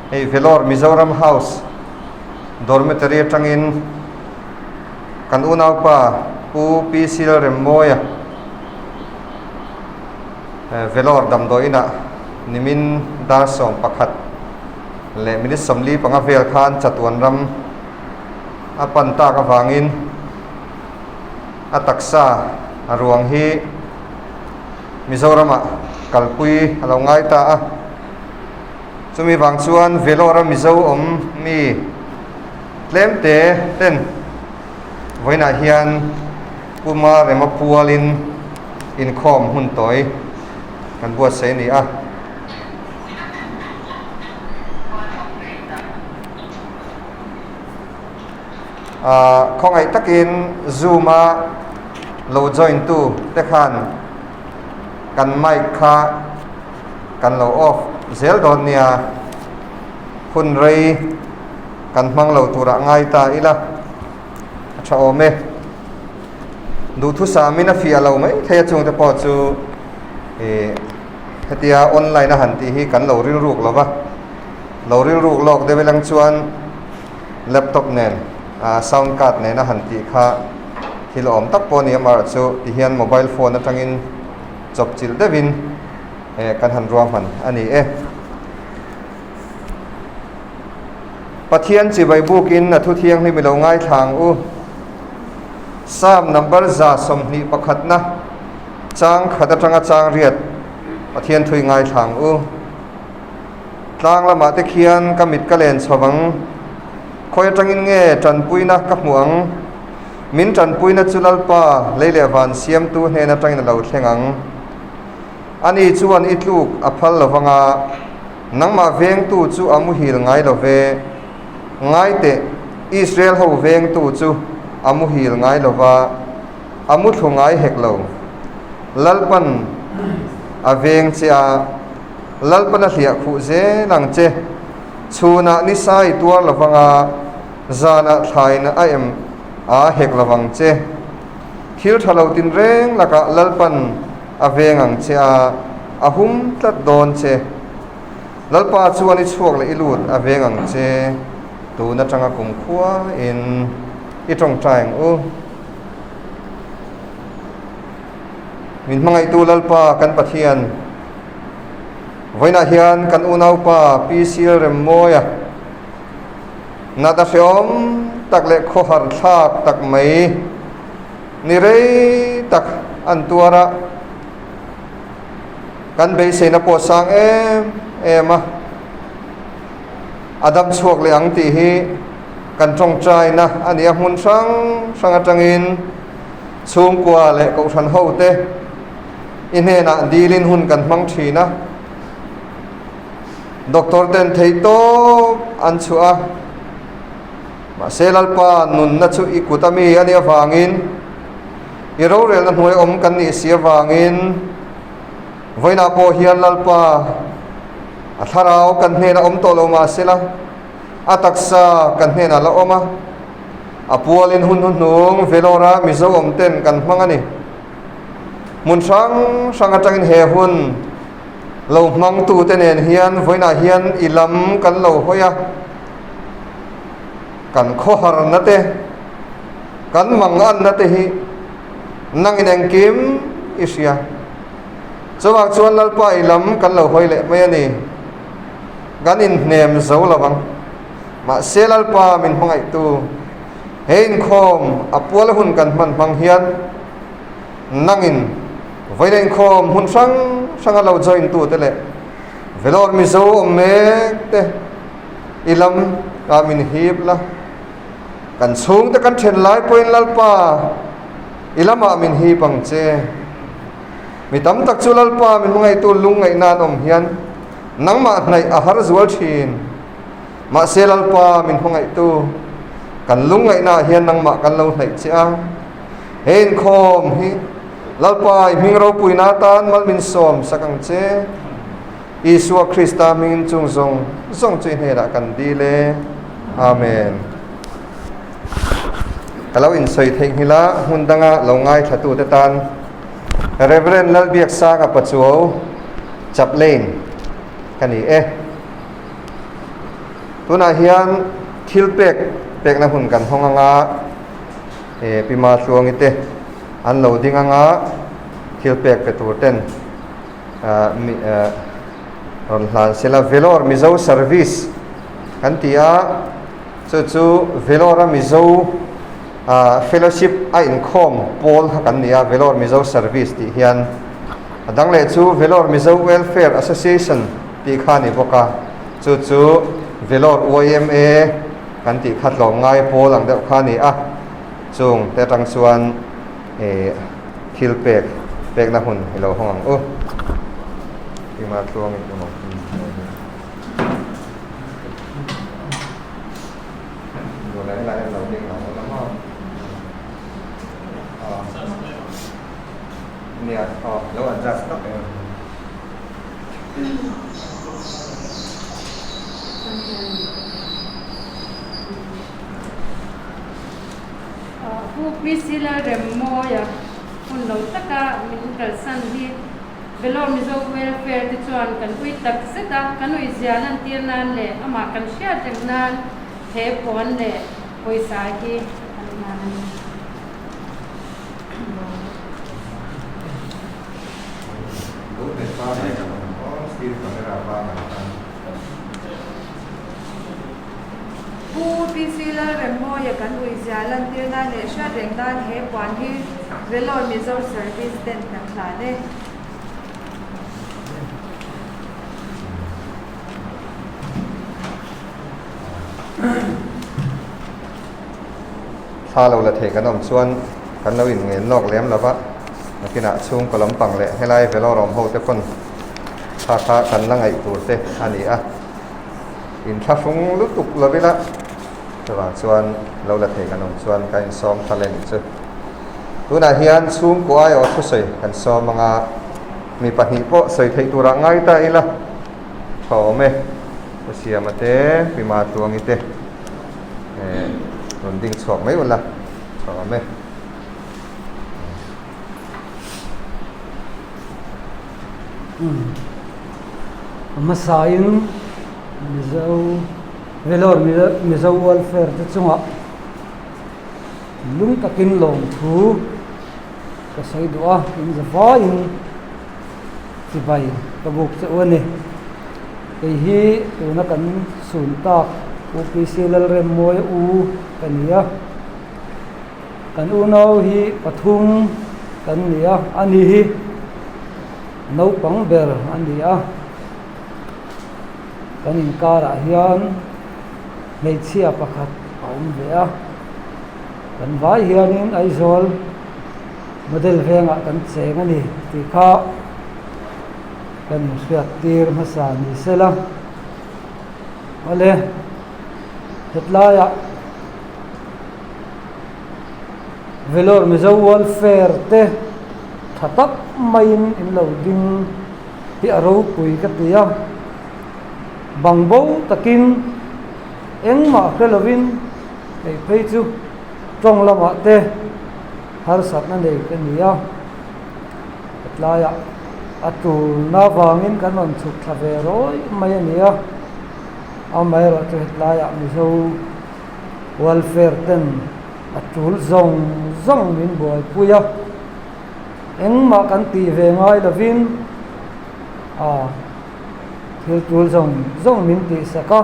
Hei Vellore Mizoram House Dormitory atangin kan unaupa Pu PC Lalremmawia Vellore damdawi inah nimin dar 11 leh minute 45 vel khan chatuan ram a pan tak avangin a taksa a ruang hi Mizoramah kalpui a lo ngai ta a. Chumi vang chuan Vellore-a Mizo awm mi tlem te ten vawiinah hian Puma Rema pualin inkhawm hmun tawi kan buatsaih a ni a. Ahh khawngaih takin Zoom-a lo join tu te khan kan mic kha kan lo off zel dawn nia, hun rei kan hmang lo turah ngai ta ila a tha awm e. Duhthusamin a fiah lo mai thei a chungte pawh chu ih hetia online a han tih hi kan lo rilruk lo va, lo rilruk lawk deuh ilang chuan laptop nen ah sound card nen a han tih kha thil awm tak pawh a ni amaherawhchu tihian mobile phone atangin chawpchilh deuhin eh kan han ruahman a ni e. Pathian chibai bukin a thu thianghlim i lo ngaithla ang u. Psalm number 121 na chang khat atanga chang riat Pathian thu i ngaithla ang u. Tlang lamah te khian ka mit ka len chho vang. Khawi atangin nge tanpuina ka hmuh ang? Min tanpuina chu Lalpa lei leh van siamtu hnen atangin a lo thleng ang. Ani chuan i tluk a phal lo vanga, nangmah vengtu chu a muhil ngai lo ve. Ngai teh, Israel ho vengtu chu a muhil ngai lo va, a muthlu ngai hek lo. Lalpan a veng che a, Lalpan a hliah khuh zel ang che. Chhunah ni sa i tuar lo vanga, zanah thlain a em a hek lo vang che. Thil tha lo tinreng lakah Lalpan a veng ang che a, a hum tlat dawn che. Lalpa chuan i chhuak leh i lut a veng ang che. Tun atanga kum khuain i tawngtai ang u. Min hmangaihtu Lalpa kan Pathian, vawiinah hian kan unaupa Pi Silremmawia nat a hreawm tak leh khawhar thlak tak mai ni rei tak an tuar a, kan beiseina pawh sang em em a, a dam chhuak leh ang tih hi kan tawngtaina a ni a, hmun hrang hrang atangin chhungkua leh kohhran ho te i hnenah dilin hun kan hmang thin a, doctor ten theih tawp an chhuah a. Mahse Lalpa nunna chu i kut a mi a nih avangin, i rorelna hnuai awm kan nih si avangin, vawiinah pawh hian Lalpa a thlarau kan hnenah awm tawh lo mahsela, a taksa kan hnenah la awm a, a pualin hun hnuhnung Vellore-a Mizo awm ten kan hmang a ni. Hmun hrang hrang atangin he hun lo hmangtute nen hian vawiinah hian i lam kan lo hawi a. Kan khawharna te, kan manganna te hi nangin engkim i hria. Chuvang chuan Lalpa i lam kan lo hawi leh mai a ni. Kan inhnem zo lo vang. Mahse Lalpa min hmangaihtu, he inkhawm a pual hun kan hman hmang hian nangin vawiin inkhawm hmun hrang hranga lo join tute leh Vellore Mizo awm mek te, I lam ah min hip la, kan chhungte kan then lai pawhin Lalpa i lamah min hip ang che. Mi tam tak chu Lalpa min hmangaihtu lungngaihna an awm hian nangmah hnaih a har zual thin. Mahse Lalpa min hmangaihtu kan lungngaihna ah hian nangmah kan lo hnaih che a. He inkhawm hi Lalpa i hming ropuina atan mal min sawm sak ang che. Isua Krista hmingin chung zawng zawng chu i hnenah kan dil e. Amen. Ka lo insawi theihnghilh a, hmun danga lo ngaithlatute tan Reverend Lalbiaksanga Pachuau Chaplain ka ni e. Tunah hian thil pek pekna hun kan hawng anga eh Pi Matluangi te an lo ding anga thil pek pe tur ten ah mi eh rawn hlan sela Vellore Mizo Service kan ti a chu chu Vellore a Mizo ah fellowship a inkhawm pawl kha kan ni a Vellore Mizo Service tih hian a dang leh chu Vellore Mizo Welfare Association tih kha a ni bawk a chu chu Vellore YMA kan tih kha tlawmngai pawl ang deuh kha a ni a chung te atang chuan ih thil pek pekna hun i lo hawng ang u Tima tluangin emaw Pu Priscilla Remmawia hun lo taka min kalsan hi Vellore Mizo Welfare te chuan kan ui tak zet a, kan ui zia lantir nan leh amah kan hriat reng nan he puan leh pawisa hi kan hman a ni. Pu PC Lalremmawia kan ui zia lantir nan leh hriat reng nan he puan hi Vellore Mizo Service ten kan hlan e. Thla lo la thei kan awm chuan kan lo inngen lawk lem lo va, nakinah chhungkaw lampang leh helai Vellore awm ho te pawn thla kha kan la ngaih tur te a ni a. Inthlahrung lutuk lo ila chuvang chuan lo la thei kan awm chuan kan insawm tha leh nih chu. Tunah hian chhungkaw aiawh thusawi kan sawm anga mi pahnih pawh sawi theih turah ngai ta ila tha awm e. Pu Siama te, Pi Matluangi te eh rawn ding chhuak mai ula tha awm e. Hmasain Mizo Vellore Mizo Welfare te chungah lung takin lawmthu ka sawi duh a, in za vaiin chibai ka buk che u a ni. Kei hi tuna kan sun tak UPC Lalremmawia u ka ni a. Kan unau hi pathum kan ni a, ani hi naupang ber a ni a. Kan inkarah hian hmeichhia pakhat a awm ve a, kan vai hianin Aizawl model vengah kan cheng a ni tih kha kan inhriat tir hmasa ni sela. Awle, hetlaiah. Vellore Mizo Welfare te tha tak maiin in lo ding hi a ropui ka ti a, bang bo takin engmah hre lovin hei phei chu tawng lamah te harsatna nei ka ni a, hetlaiah a tulna vangin kan rawn chhuk thla ve rawih mai a ni a, amaherawhchu hetlaiah Mizo. Welfare ten a tul zawng zawng min buaipui a, engmah kan tih ve ngai lovin a thil tul zawng zawng min tihsak a,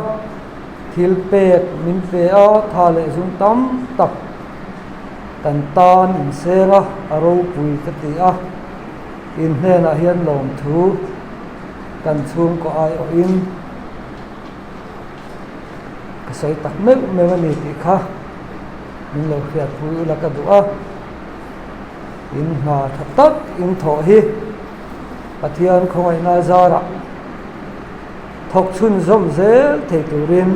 thil pek min pe a, tha leh zum tam tak kan tan inseng a, a ropui ka ti a, in hnenah hian lawmthu kan chhungkaw aiawhin. Ka sawi tak meuh meuh a ni tih kha min lo hriat pui ula ka duh a, in hna tha tak in thawh hi Pathian khawngaihna zarah thawk chhunzawm zel thei turin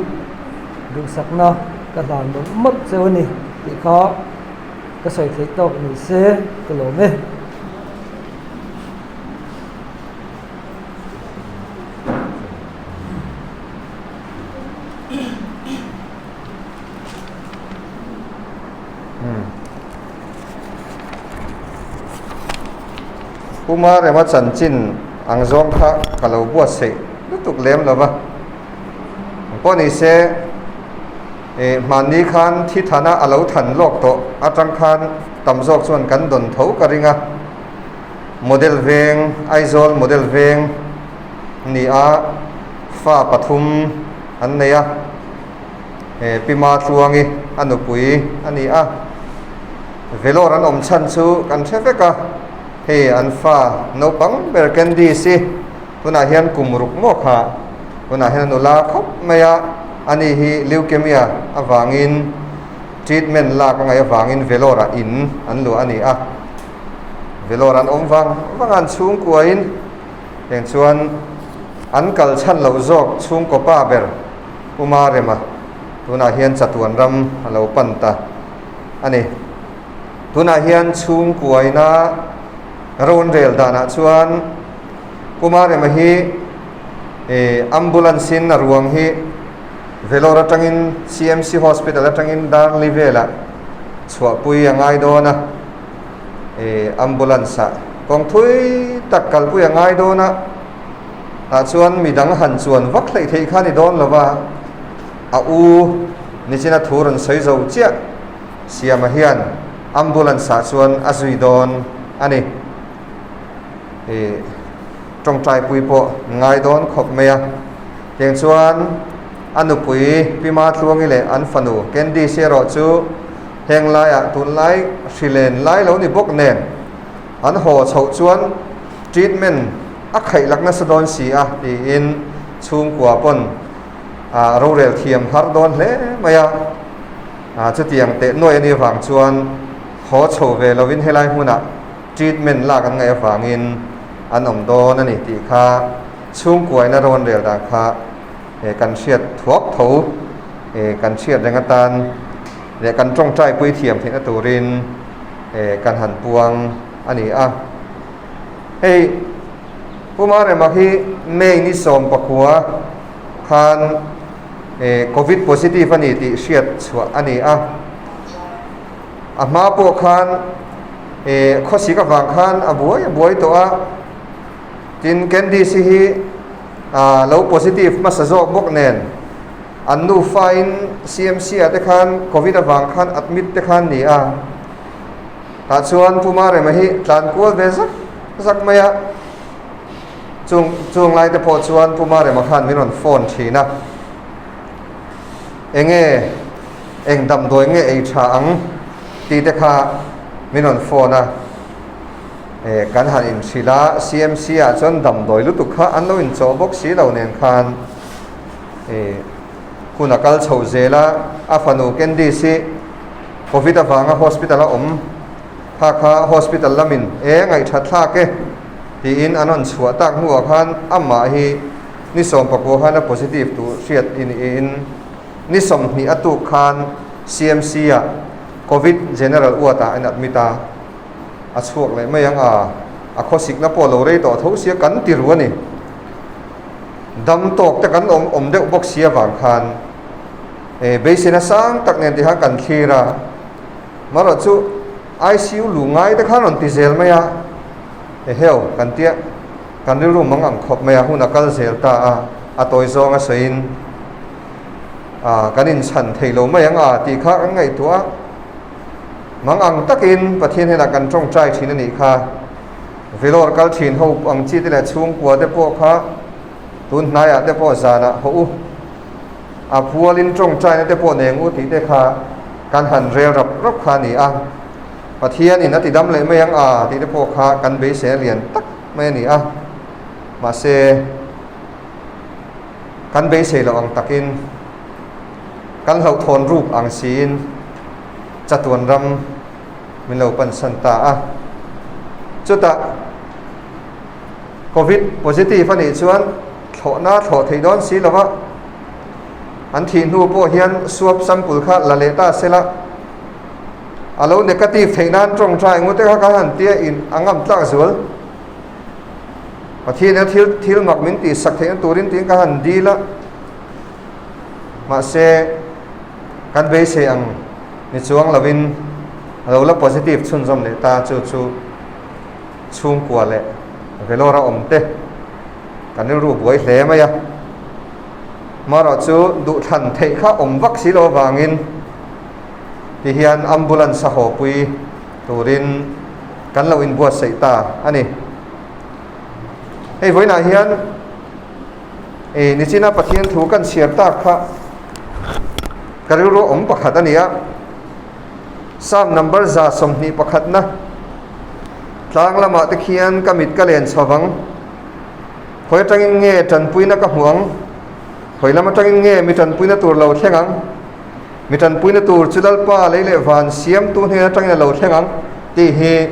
duhsakna ka hlan mawlh mawlh cheu a ni tih kha ka sawi theih tawk ni se ka lawm e. Puma rema chanchin ang zawng kha ka lo buatsaih lutuk lem lo va. Engpawh ni se, hmanni khan thi thana a lo than lawk tawh atang khan tam zawk chuan kan dawn tho ka ring a. Model veng, Aizawl Model veng ni a, fa pathum an nei a. Pi Matluangi a nupui a ni a. Vellore an awm chhan chu kan hre vek a, hei an fa naupang ber Candice hi tunah hian kum ruk maw kha tunah hian a nula khawp mai a, ani hi leukemia avangin treatment lak a ngaih avangin Vellore ah in an luah a ni a. Vellore an awm vang vang a, an chhungkuain eng chuan an kal chhan loh zawk chhungkaw pa ber Pu Marema tunah hian chatuan ram a lo pan ta a ni. Tunah hian chhungkuaina rawn rel danah chuan Pu Marema hi ambulance in a ruang hi Vellore atangin CMC Hospital atangin Darli velah chhuahpui a ngai dawn a, ambulance ah kawng thui tak kalpui a ngai dawn a. Tah chuan mi dang han chuan vak hleih theih kha ni dawn lo va, a u nichina thu rawn sawi zo chiah Siama hian ambulance ah chuan a zui dawn a ni. Ih tawngtaipui pawh ngai dawn khawp mai a. Tiang chuan a nupui Pi Matluangi leh an fanu Candice erawh chu heng laiah tunlai hrilen lai lo ni bawk nen an haw chhoh chuan treatment a khaih lak nasa dawn si a tiin chhungkua pawn a rorel thiam har dawn hle mai a, chutiang teh nuai a nih avang chuan haw chho ve lovin helai hmunah treatment lak an ngaih avangin an awm dawn a ni tih kha chhungkuaina rawn rel dan kha kan hriat thuak tho kan hriat reng atan leh kan tawngtai pui thiam theihna turin kan han puang a ni a. Hei Pu Marema hi May ni 19 khan Covid positive a ni tih hriat chhuah a ni a. A hma pawh khan khawsik avang khan a buai a buai tawh a. Tin Candice hi lo positive hmasa zawk bawk nen an nufain CMC ah te khan Covid avang khan admit te khan ni a. Tah chuan Pu Marema hi tlan kual ve zak zak mai a, chung chung lai te pawh chuan Pu Marema khan min rawn phone thin a, enge eng damdawi nge ei tha ang tih te kha min rawn phone a, eh kan han inhrilh a, CMC ah chuan damdawi lutuk kha an lo inchawh bawk si lo nen khan eh hun a kal chho zel a, a fanu Candice hi Covid avanga hospital a awm kha kha hospital lamin e ngaihthat thlak e tiin an rawn chhuah tak hnuah khan amah hi ni 19 khan a positive tur hriat i niin ni 20 a tuk khan CMC ah Covid General ward ah an admit a, a chhuak leh mai ang a, a khawsikna pawh lo rei tawh tho sia kan ti ru a ni. Dam tawk te kan awm awm deuh bawk si avang khan e beiseina sang tak nen tih khan kan thlir a, marawh chu ICU lu ngai te khan rawn ti zel mai a, eheu kan tia kan rilru mang ang khawp mai a, hun a kal zel ta a, a tawi zawng a sawiin a kan inchhan thei lo mai ang a tih kha kan ngaihtuah a, mang ang takin Pathian hnenah kan tawngtai thin a nih kha. Vellore kal thin ho ang chi te leh chhungkua te pawh kha tun hnaiah te pawh zanah haw u, a pualin tawngtaina te pawh neng u tih te kha kan han rel rap rap kha a ni a. Pathianin a ti dam leh mai ang a tih te pawh kha kan beisei a lian tak mai a ni a. Mahse, kan beisei loh ang takin kan hlauhthawn ruk ang siin chatuan ram min lo pansan ta a. Chutah Covid positive a nih chuan thlawhna thlawh theih dawn si lo va, an thih hnu pawh hian swab sample kha la leh ta se la, a lo negative theih nan tawngtai ngute kha kan han tia in a ngam tlak zual. Pathian thil thil mak min tih sak theihna turin tiin ka han dil a, mahse kan beisei ang ni chuang lovin a lo la positive chhunzawm leh ta chu chu chhungkua leh Vellore a awm te kan rilru buai hle mai a. Marawh chu duhthlan theih kha awm vak si lo avangin ti hian ambulance a hawpui turin kan lo inbuatsaih ta a ni. Hei vawiinah hian ih nichina Pathian thu kan chhiar tak kha ka rilru awm pakhat a ni a, Psalm number 21 na tlang lamah te khian ka mit ka len chho vang. Khawi atangin nge tanpuina ka hmuh ang? Khawi lam atangin nge mi tanpuina tur lo thleng ang? Mi tanpuina tur chu Lalpa lei leh van siamtu hnen atangin a lo thleng ang tih hi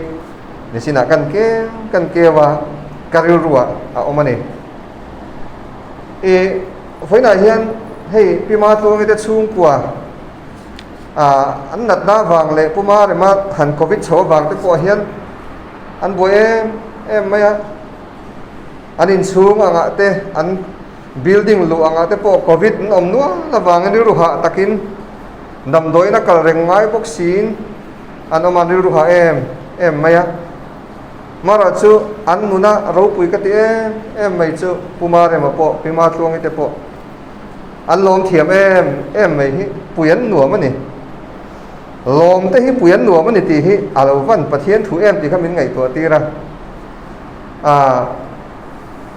nichinah kan keu kan keu a, ka rilruah a awm a ni. I vawiinah hian hei Pi Matluangi te chhungkua ah an natna avang leh Pu Marema han covid chho avang te pawh hian an buai em em mai a. An inchhung angah te, an building luh angah te pawh covid an awm nual avangin rilru hah takin damdawiin a kal reng ngai bawk siin an awm a, an rilru hah em em mai a. Mara chu an nuna ropui ka ti em em mai chu Pu Marema pawh, Pi Matluangi te pawh an lawm thiam em em mai hi pui an nuam a ni. Lawm te hi pui an nuam a ni tih hi a lo van Pathian thu em tih kha min ngaihtuah tir a. A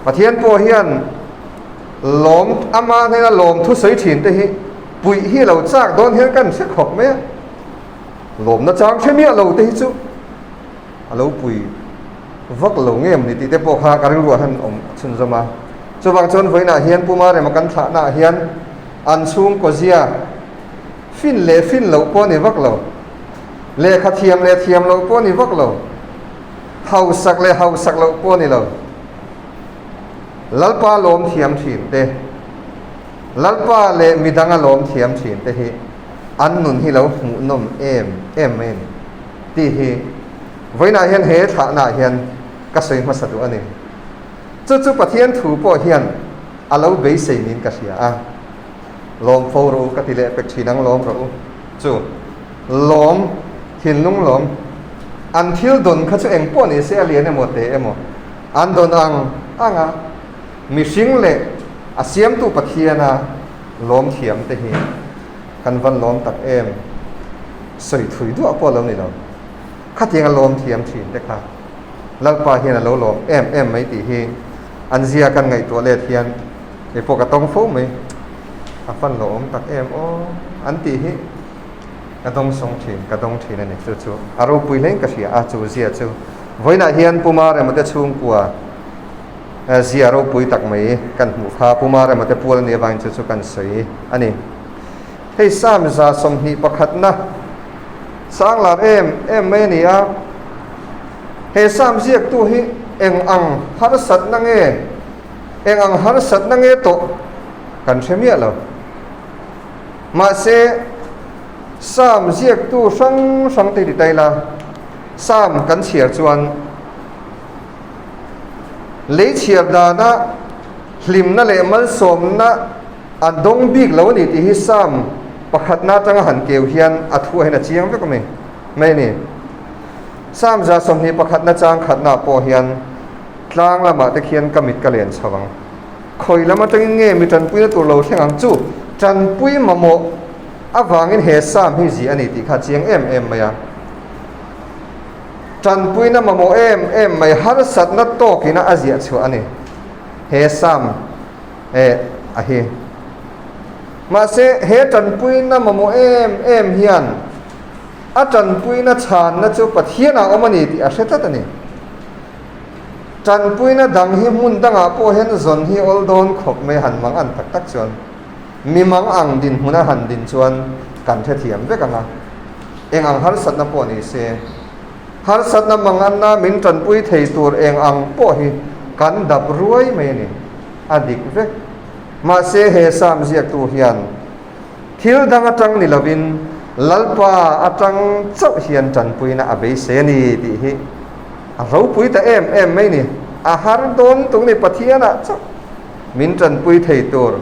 Pathian pawh hian lawm ama hnena lawm thu sawi thin te hi puih hi lo chak dawn hian kan hre khawp mai a, lawmna chang hre miah lo te hi chu a lo pui vak lo nge mawni tih te pawh kha ka rilruah hian awm chhunzawm a. Chuvang chuan vawiinah hian Puma rema kan thlahnaah hian an chhungkaw zia fin leh fin loh pawh a ni vak lo, lehkha thiam leh thiam loh pawh a ni vak lo. Hausak leh hausak loh pawh a ni lo. Lalpa lawm thiam thin te, Lalpa leh midanga lawm thiam thin te hi an nun hi lo hmuhnawm em em mai a ni tih hi vawiinah hian he thlahnaah hian ka sawi hmasa duh a ni. Chu chu Pathian thu pawh hian a lo beisei niin ka hria a. Lawm fo rawh u ka ti leh pek thin ang lawm rawh u chu. Lawm, thinlung lawm. An thil dawn kha chu eng pawh ni se a lian emaw te emaw an dawn ang ang a, mihring leh a siamtu Pathiana lawm thiam te hi kan van lawm tak em? Sawi thui duah pawh lo ni lo. Khatianga lawm thiam thin te kha Lalpa hian a lo lawm em em mai tih hi an zia kan ngaihtuah let hian kei pawh ka tawng fo mai. A fan lawm tak em aw an tih hi. Ka dawng sawng thin, ka dawng thin a ni. Chu chu a ropui hlein ka hria a, chu zia chu vawiinah hian Puma Remate chhungkua zia ropui tak mai kan hmuh kha Puma Remate pual a nih avangin chu chu kan sawi a ni. Hei Psalm 21 na sang lar em em mai a ni a, he Psalm ziaktu hi eng ang harsatna nge, eng ang harsatna nge tawh kan hre miah lo. Mahse, Psalm ziaktu hrang hrang te ti ta ila, Psalm kan chhiar chuan lei chhiar dana hlimna leh malsawmna a dawng bik lo a ni tih hi Psalm pakhatna atanga han keu hian a thuah hian a chiang vek awm e mai a ni. Psalm 21 na chang khatnaah pawh hian tlang lamah te khian ka mit ka len chho ang. Khawi lam atangin nge mi tanpuina tur lo thleng ang chu? Tanpui mamawh avangin he Psalm hi zih a ni tih kha a chiang em em mai a. Tanpuina mamawh em em mai harsatna tawkina a ziah chhuah a ni he Psalm eh a hi. Mahse he tanpuina mamawh em em hian a tanpuina chhanna chu Pathianah awm a ni tih a hre tlat a ni. Tanpuina dang hi hmun dangah pawh hian zawn hi awl dawn khawp mai han mang an tak tak chuan mi mang ang dinhmuna han din chuan kan hrethiam vek ang a, eng ang harsatna pawh ni se, harsatna mang anna min tanpui thei tur eng ang pawh hi kan dap ruai mai a ni, a dik vek. Mahse he Psalm ziaktu hian thil dang atang ni lovin Lalpa atang chauh hian tanpuina a beisei a ni tih hi A ropui ta em em mai ni. A har dawn tung ni Pathianah chauh min tanpui thei tur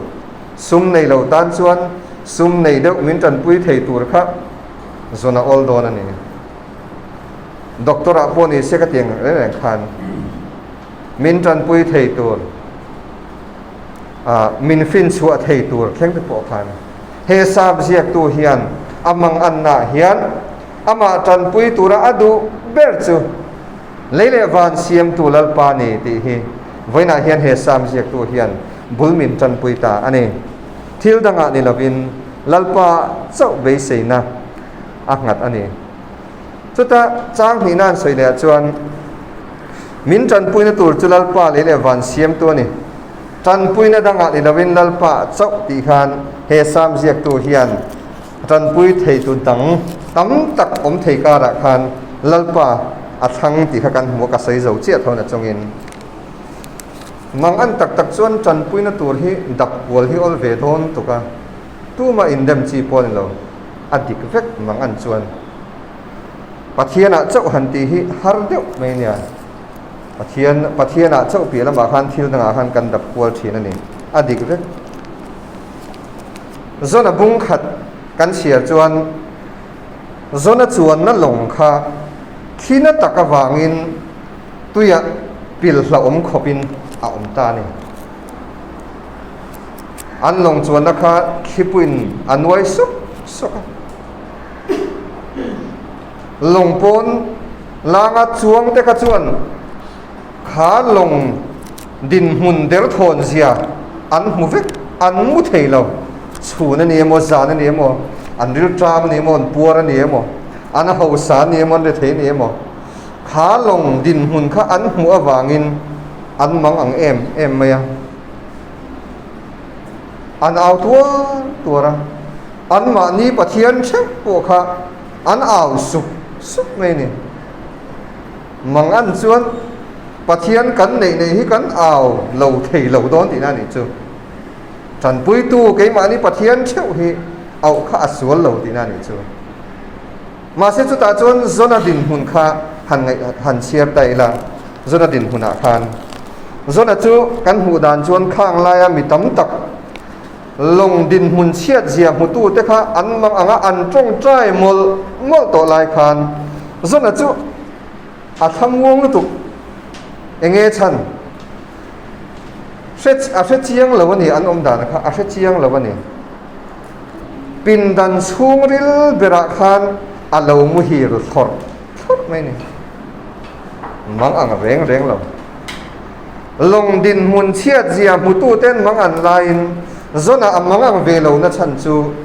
sum nei lo tan chuan sum nei deuh min tanpui thei tur kha zawn a awl dawn a ni. Doctor ah pawh ni se ka ti ang reng reng khan min tanpui thei tur. Min finchhuah thei tur thleng te pawh khan he sap ziaktu hian a mangannaah hian amah tanpui tura a duh ber chu lei leh van siamtu Lalpa ni tih hi vawiinah hian he sam ziaktu hian bul min tanpui ta a ni. Thil dangah ni lovin Lalpa chauh beiseina a nghat a ni. Chuta chang hnihna an sawi leh ah chuan min tanpuina tur chu Lalpa lei leh van siamtu a ni. Tanpuina dangah ni lovin Lalpa chauh tih khan he Sam ziaktu hian tanpui theitu dang tam tak awm thei karah khan Lalpa a thlang tih kha kan hmu a, ka sawi zo chiah tho na chungin. Mang an tak tak chuan tanpuina tur hi dap kual hi awl ve dawn tuk a, tumah indem chi pawh a ni lo, a dik vek mang an chuan. Pathianah chauh han tih hi har deuh mai nia. Pathian, Pathianah chauh piah lamah khan thil dangah khan kan dap kual thin a ni. A dik vek. Zona bung khat kan chhiar chuan Zona chuanna lawng kha thina tak avangin tuiah pil hlauhawm khawpin a awm ta a ni. An lawng chuanna kha thlipuiin a nuai sawk sawk a. Lawng pawn langa chuang te kha chuan kha lawng dinhmun derthawn zia an hmu vek, an mu thei lo. Chhun a ni emaw, zan a ni emaw, an rilṭam a ni emaw, an puar a ni emaw, an hausa a ni emaw, an rethei a ni emaw, kha lawng dinhmun kha an hmuh avangin an mang ang em em mai a. An au tuar tuar a. Anmahni Pathian theuh pawh kha an au sup sup mai a ni. Mangan chuan Pathian kan neih neih hi kan au lo thei lo dawn tihna a nih chu. Tanpuitu keimahni Pathian theuh hi auh kha a sual lo tihna a nih chu. Mahse chutah chuan Zona dinhmun kha han ngaih han chhiar ta ila, Zona dinhmunah khan Zona chu kan hmuh dan chuan khang laia mi tam tak Lawng dinhmun chhiat zia hmutute kha an mang anga an tawngtai mawlh mawlh tawh lai khan Zona chu a thlamuang lutuk. Enge chhan? Hre a hre chiang lo a ni, an awm dan kha a hre chiang lo a ni. Pindan chhungril berah khan a lo muhil thlawrh thlawrh mai a ni. Mang ang reng reng lo. Lawng dinhmun chhiat zia hmututen mang an laiin zawnah a mang ang ve lo na chhan chu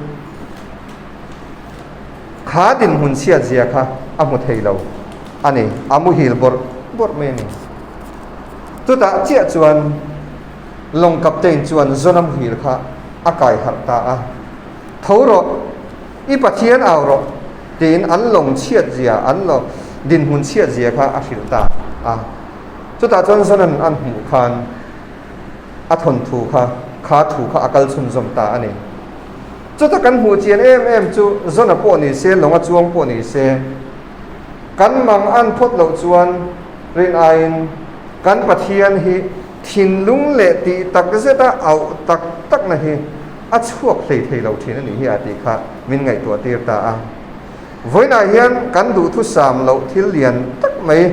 kha dinhmun chhiat zia kha a hmu thei lo a ni, a muhil bawrh bawrh mai a ni. Chutah chiah chuan lawng captain chuan zawna muhil kha a kai harh ta a, Tho rawh, i Pathian au rawh tiin an lawng chhiat zia, an lawng dinhmun chhiat zia kha a hrilh ta a. Chutah chuan Zonan an hmuh khan a thawnthu kha, kha thu kha a kal chhunzawm ta a ni. Chuta kan hmuh chian em em chu Zona pawh ni se, Lawnga chuang pawh ni se, kan mang an phawt loh chuan rin aiin kan Pathian hi thinlung leh tih tak zeta auh tak takna hi a chhuak hlei thei lo thin a nih hi a tih kha min ngaihtuah tir ta a. Vawiinah hian kan duhthusam loh thil lian tak mai,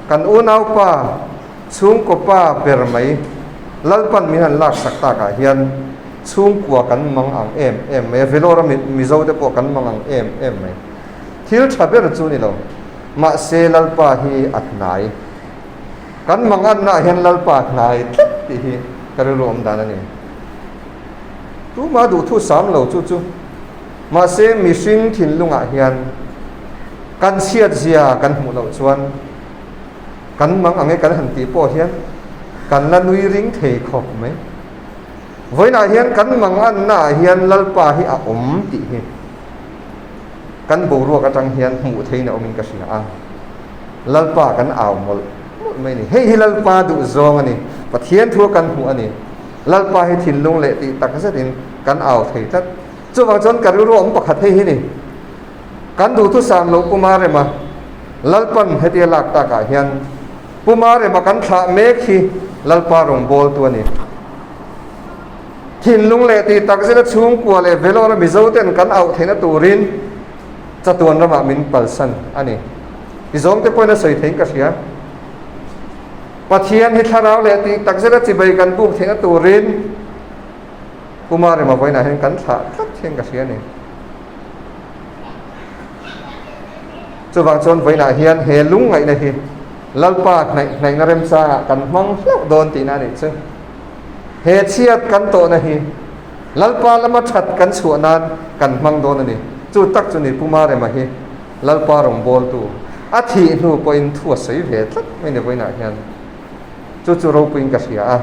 kan unaupa, chhungkaw pa ber mai Lalpan min han laksak takah hian chhungkua kan mang ang em em mai a, Vellore-a Mizo te pawh kan mang ang em em mai. Thil tha ber chu ni lo, mahse Lalpa hi a hnai. Kan mangannaah hian Lalpa a hnai tlat tih hi ka rilru awm dan a ni. Tumah duhthusam lo chu chu. Mahse, mihring thinlungah hian kan chhiatzia kan hmuh loh chuan kan mang ang e kan han tih pawh hian kan la nui ring thei khawp mai. Vawiinah hian kan mangannaah hian Lalpa hi a awm tih hi kan boruak atang hian hmuh theiin a awmin ka hria a. Lalpa kan au mawlh mawlh mai a ni. Hei hi Lalpa duhzawng a ni. Pathian thu a kan hmuh a ni. Lalpa hi thinlung leh tih tak zetin kan au thei tlat. Chuvang chuan ka rilru awm pakhat hei hi ni. Kan duhthusam lo Pu Marema Lalpan hetia lak takah hian Pu Marema kan thlah mek hi Lalpa rawngbawltu a ni. Thinlung leh tih tak zeta chhungkua leh Vellore Mizo ten kan auh theihna turin chatuan ramah min palsan a ni. I zawngte pawhin a sawi theiin ka hria. Pathian hi thlarau leh tih tak zeta chibai kan buk theihna turin. Pu Marema vawiinah hian kan thlah tlat hian ka hria a ni. Chuvang chuan vawiinah hian he lungngaihna hi Lalpa hnaih hnaihna remchangah kan hmang hlauh dawn tihna a nih chu. He chhiat kan tawhna hi Lalpa lama that kan chhuah nan kan hmang dawn a ni. Chu tak chu ni Pu Marema hi Lalpa rawngbawltu a thih hnu pawhin thu a sawi ve tlat mai ni vawiinah hian. Chu chu ropuiin ka hria a,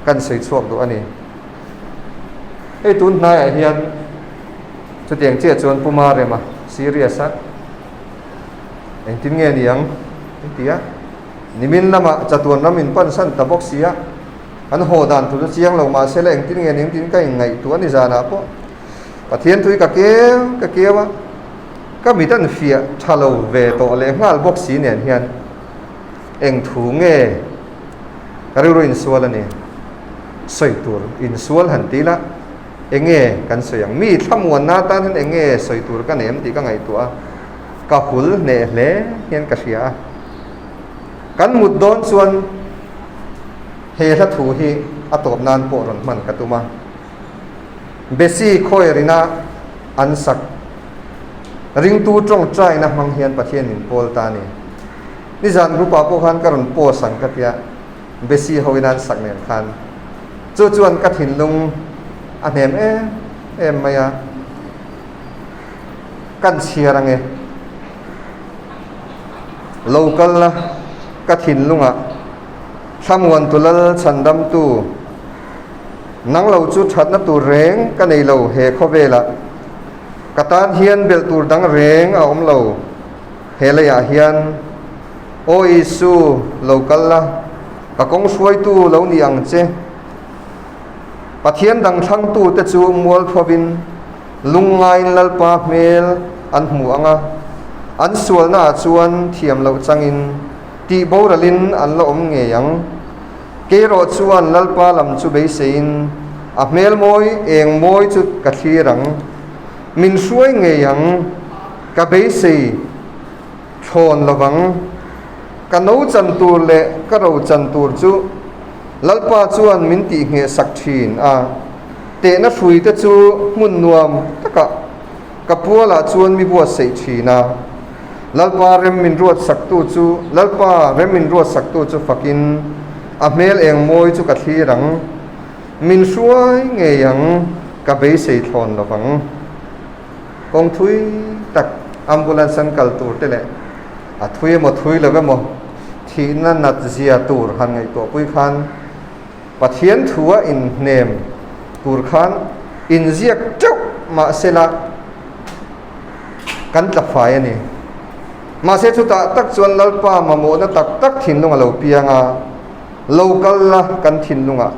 kan sawi chhuak duh a ni. Hei tun hnaiah hian chutiang chiah chuan Pu Marema serious a, engtin nge ni ang an ti a, nimin lamah chatuan ram in pansan ta bawk si a, an haw dan tur chu chiang lo mahse la engtin nge ni ang tiin ka inngaihtuah a ni zanah pawh Pathian tui ka keu ka keu a, ka mit an fiah tha lo ve tawh leh nghal bawk si nen hian eng thu nge ka rilru insual a ni. Sawi tur insual han ti la, eng nge kan sawi ang? Mi thlamuanna atan hian eng nge sawi tur ka nei em tih ka ngaihtuah a, ka hul hneh hle hian ka hria a. Kan mut dawn chuan he hla thu hi a tawp nan pawh rawn hman ka tum a. Besi khawi rina an sak ringtu tawngtaina hmang hian Pathian min pawl ta a ni. Nizan group ah pawh khan ka rawn post ang ka tia. Besi hoin an sak nen khan chu chuan ka thinlung a hnem em em mai a, kan chhiar ange. Lo kal la ka thinlungah Thlamuantu Lal Chhandamtu, nang lo chu thatna tur reng ka nei lo he khawvelah. Ka tan hian belh tur dang reng a awm lo he leiah hian. Aw Isu, lo kal la, ka kawng hruaitu lo ni ang che. Pathian dang thlangtute chu mualphovin lungngaiin Lalpa hmel an hmu ang a, an sualnaah chuan thiam loh changin tih boralin an la awm ngei ang. Keirawh chuan Lalpa lam chu beiseiin a hmel mawi eng mawi chu ka thlir ang. Min hruai ngei ang, ka beisei. Thlawn lovang. Ka no chan tur leh ka ro chan tur chu Lalpa chuan min tihngheh sak thin a. Tehna hruite chu hmun nuam takah ka pualah chuan mi buatsaih thin a. Lalpa rem min ruat saktu chu Lalpa rem min ruat saktu chu fakin a hmel eng mawi chu ka thlir ang. Min hruai ngei ang, ka beisei thlawn lovang. Kawng thui tak ambulance an kal tur te leh a thui emaw thui lo emaw thihna nat zia tur han ngaihtuah pui khan Pathian thua inhnem tur khan inziak teuh mahsela kan tla fai a ni. Mahse chutah tak chuan Lalpa mamawhna tak tak thinlung a lo piang a, lo kal la kan thinlungah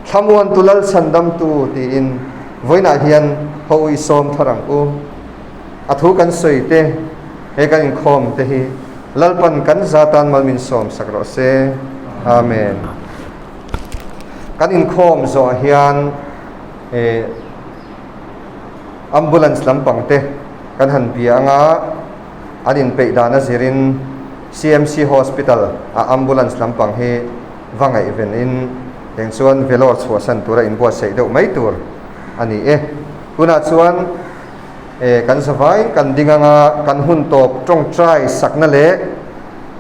Thlamuantu Lalchhandamtu tiin vawiinah hian ho ui sawm thar ang u. A thu kan sawi te, he kan inkhawm te hi Lalpan kan za tan mal min sawm sak rawh se. Amen. Kan inkhawm zawh hian eh ambulance lampang te kan han bia anga an inpeih dan a zirin CMC Hospital a ambulance lampang hi va ngaihven in eng chuan Vellore chhuahsan tura inbuatsaih deuh mai tur a ni e. Tunah chuan eh kan zavai kan ding anga kan hun tawp tawngtai sakna leh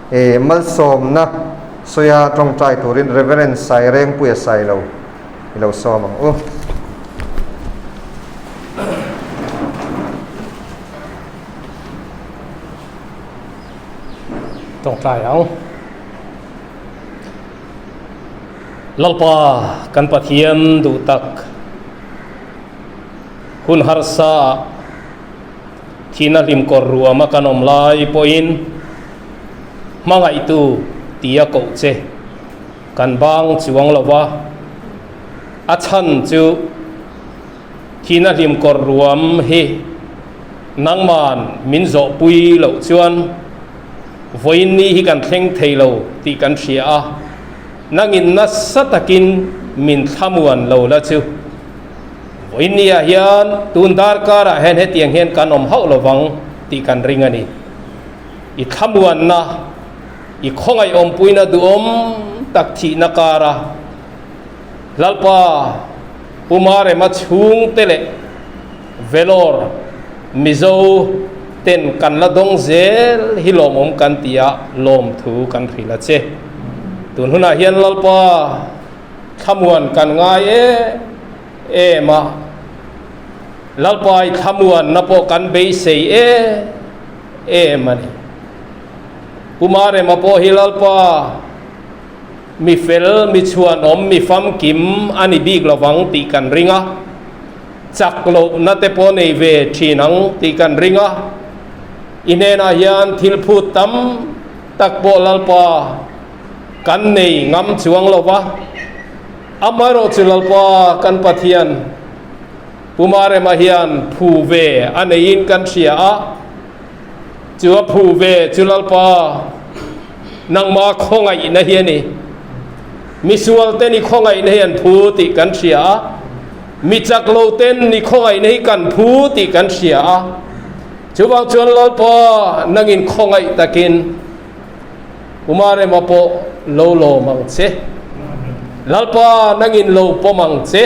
eh malsawmna sawia tawngtai turin Reverend Sairengpuia Sailo i lo sawm ang u. Tawngtai ang. Lalpa kan Pathian duh tak hun harsa thihna hlim kawr ruama kan awm lai pawhin hmangaihtu tia koh che kan bang chuang lo va, a chhan chu thihna hlim kawr ruam hi nangman min zawhpui loh chuan Vawiin ni hi kan thleng thei lo tih kan hria a, nangin nasa takin min thlamuan lo la chu. Vawiin ni ah hian tun darkarah hian hetiang hian kan awm hauh lovang tih kan ring a ni. I thlamuanna, i khawngaih awmpuina duhawm tak thihna kara Lalpa. Pu Marema chhungte leh Vellore Mizo ten kan la dawng zel hi lawmawm kan ti a, lawmthu kan hrilh a che. Tun hunah hian Lalpa thlamuan kan ngai em em a, Lalpa i thlamuanna pawh kan beisei em em a ni. Pu Marema pawh hi Lalpa mi fel, mi chhuanawm, mi famkim a ni bik lovang tih kan ring a, chak lohna te pawh nei ve thin ang tih kan ring a, i hnenah hian thil phut tam tak pawh Lalpa kan nei ngam chuang lo va, amaherawhchu Lalpa kan Pathian Pu Marema hian phu ve a neiin kan hria a, chu a phu ve chu Lalpa nangma khawngaihna hi a ni. Misual te ni khawngaihna hi an phu tih kan hria a, mi chak lo ten ni khawngaihna hi kan phu tih kan hria a. Chuvang chuan Lalpa nangin khawngaih takin Umarema pawh lo lawm ang che. Lalpa nangin lo pawm ang che.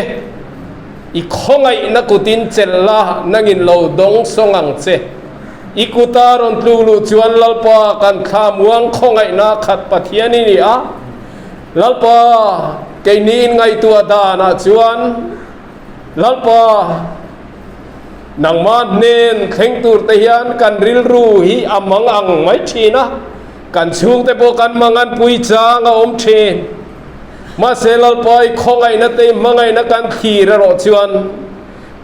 I khawngaihna kutin chelh la, nangin lo dawng sawng ang che. I kuta rawn tluk luh chuan Lalpa kan thla muang khawngaihna khat Pathian i ni a. Lalpa, keini in ngaihtuah danah chuan Lalpa, nangmah hnen thleng tur te hian kan rilru hi a mang ang mai thin a, kan chhungte pawh kan mangan pui chang a awm thin. Mahse Lalpa i khawngaihna te i hmangaihna kan thlir erawh chuan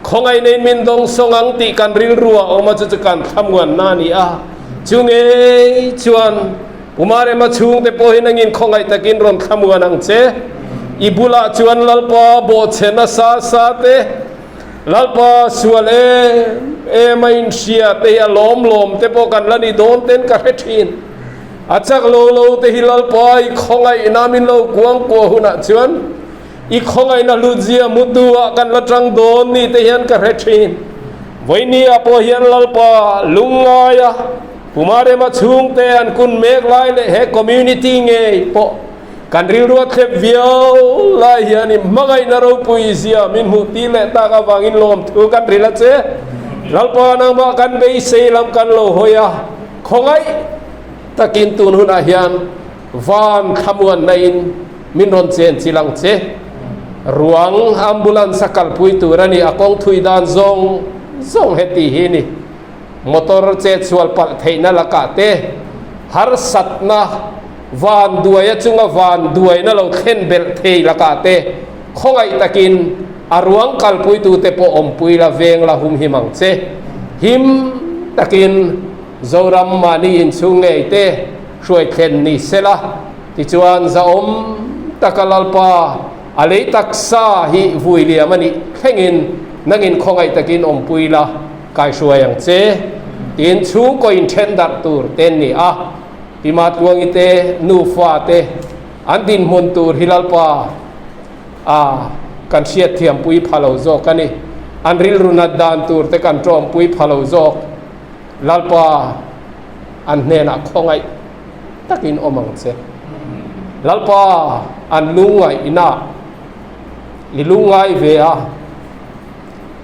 Khawngaih nei min dawng sawng ang tih kan rilru a awm a, chu chu kan thlamuanna a ni a. Chu ngei chuan Umarema chhungte pawhin angin khawngaih takin rawn thlamuan ang che. I bulah chuan Lalpa bawhchhe nasa sa te, Lalpa sual em em a inhria te hi a lawm lawm te pawh kan la ni dawn ten ka hre thin. A chak lo lo te hi Lalpa i khawngaihna min lo kuangkuah hunah chuan I khawngaihna hlutzia hmutu ah kan la tang dawn ni te hian ka hre thin. Vawinia pawh hian Lalpa lungngaia Pumarema chhungte an kun mek lai leh he community ngei pawh kan rilru a thlep viau lai hian i hmangaihna ropui zia min hmuh tir leh tak avangin lawmthu kan rilh a che. Lalpa nangmah kan beisei lam kan lo hawi a, khawngaih takin tun hunah hian Van thlamuanna in min rawn chen chil ang che. Ruang ambulance a kalpui tur a ni, a kawng thui dan zawng zawng heti hi ni. Motor chet sual palh theihna lakah te, harsatna van duai a chunga van duaina lo thlen belh thei lakah te khawngaih takin a ruang kalpuitute pawh awmpui la veng la humhim ang che. Him takin Zoram mahni inchhung ngei te hruai thlen ni sela, tichuan zahawm taka Lalpa a lei taksa hi vui liam a nih thlengin nangin khawngaih takin awmpui la, kaihruai ang che, tiin chhungkaw inthen darh tur te an ni a. Tima Tluangi te nufa te an dinhmun tur hi Lalpa a kan hriatthiampui pha lo zawk a ni. An rilru nat dan tur te kan tawmpui pha lo zawk. Lalpa, an hnenah khawngaih takin awm ang che. Lalpa, an lungngaih inah i lungngai ve a,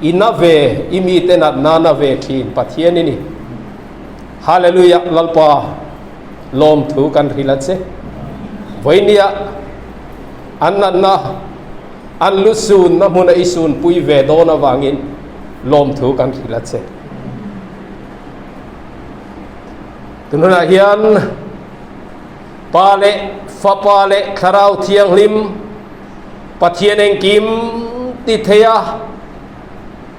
i na ve, i mite natna na ve thin Pathian i ni. Hallelujah, Lalpa, lawmthu kan hrilh a che. Vawinia an natna, an lu sunna hmuna i sunpui ve dawn avangin lawmthu kan hrilh a che. Tunhunah hian Pa leh Fapa leh Thlarau Thianghlim Pathian engkim ti thei a,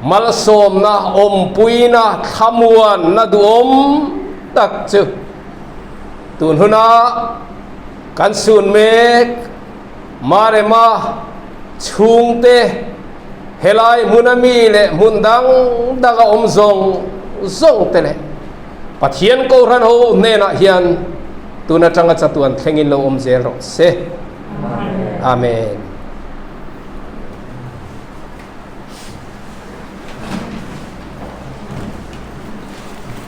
malsawmna, awmpuina, thlamuanna duhawm tak chu tun huna kan sun mek Marema chhungte helai hmuna mi leh hmun dang dang a awm zawng zawng te leh Pathian Kohhran ho hnenah hian tun atanga chatuan thlengin lo awm zel rawh se. Amen.